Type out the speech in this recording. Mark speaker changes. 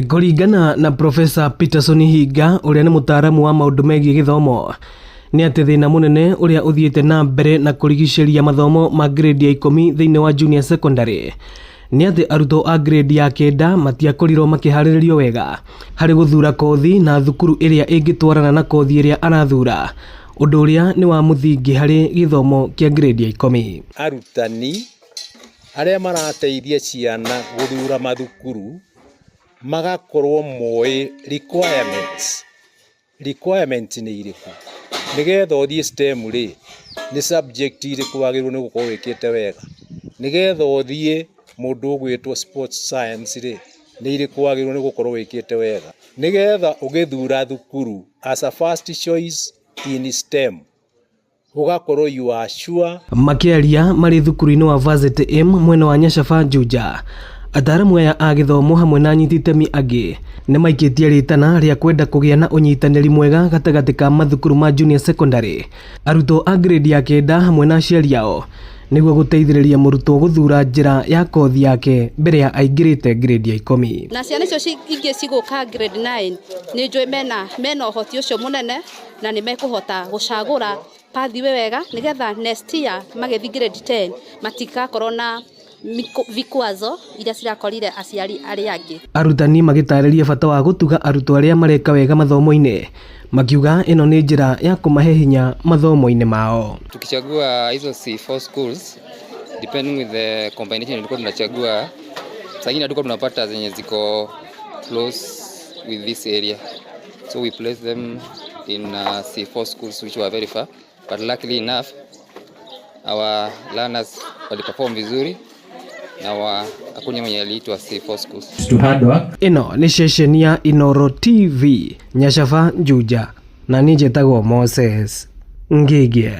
Speaker 1: Kũringana na Profesa Peterson Hinga, ũrĩa nĩ mũtaaramu wa maũndũ megiĩ gĩthomo, nĩ atĩ thĩna mũnene ũrĩa ũthiĩte na mbere na kũrigicĩria mathomo ma grade ya 10 thĩinĩ wa junior secondary nĩ atĩ arutwo a grade ya 9 matiakorirwo makĩharĩrĩrio wega harĩ gũthura kothi na thukuru ĩrĩa ĩngĩtwarana na kothi ĩrĩa arathura, ũndũ ũrĩa nĩ wa mũthingi harĩ gĩthomo kĩa grade ya 10.
Speaker 2: Arutani arĩa marateithia ciana gũthura mathukuru magakorwo moĩ requirements. Requirements nĩ irĩkũ? Nĩgetha ũthiĩ STEM rĩ, nĩ subject irĩkũ wagĩrĩirwo nĩ gũkorwo wĩkĩte wega? Nĩgetha ũthiĩ mũndũ ũgwĩtwo sports science rĩ, nĩ irĩkũ wagĩrĩirwo nĩ gũkorwo wĩkĩte wega? Nĩgetha ũgĩthura thukuru as a first choice in STEM, ũgakorwo you are sure.
Speaker 1: Makĩaria marĩ thukuru-inĩ wa Varsity M mwena wa Nyacaba, Juja, ataaramu aya a gĩthomo hamwe na anyiti itemi angĩ nĩ maikĩtie rĩtana rĩa kwenda kũgĩa na ũnyitanĩri mwega gatagatĩ ka mathukuru ma junior secondary, arutwo a grade ya 9 hamwe na aciari ao, nĩguo gũteithĩrĩria mũrutwo gũthura njĩra ya kothi yake mbere ya aingĩrĩte grade ya 10.
Speaker 3: Na ciana icio ingĩ cigũka grade 9, nĩ njũĩ mena ũhoti ũcio mũnene na nĩ mekũhota gũcagũra pathway wega, nĩgetha next year magĩthiĩ grade 10 matigakorwo na vikwazo iria cirakorire aciari arĩa angĩ.
Speaker 1: Arutani magĩtarĩria bata wa gũtuga arutwo arĩa mareka wega mathomo-inĩ, makiuga ĩno nĩ njĩra ya kũmahe hinya mathomo-inĩ mao.
Speaker 4: Tukichagua hizo C4 schools, depending with the combination tulikuwa tunachagua, saa ingine hatukuwa tunapata zenye ziko close with this area, so we place them in C4 schools which were very far, but luckily enough our learners waliperform vizuri na hakuna mwenye aliitwa C4 schools.
Speaker 5: To hard work.
Speaker 1: Ĩno nĩ ceceni ya Inoro TV, Nyacaba, Juja, na niĩ njĩtagwo Moses Ngigie.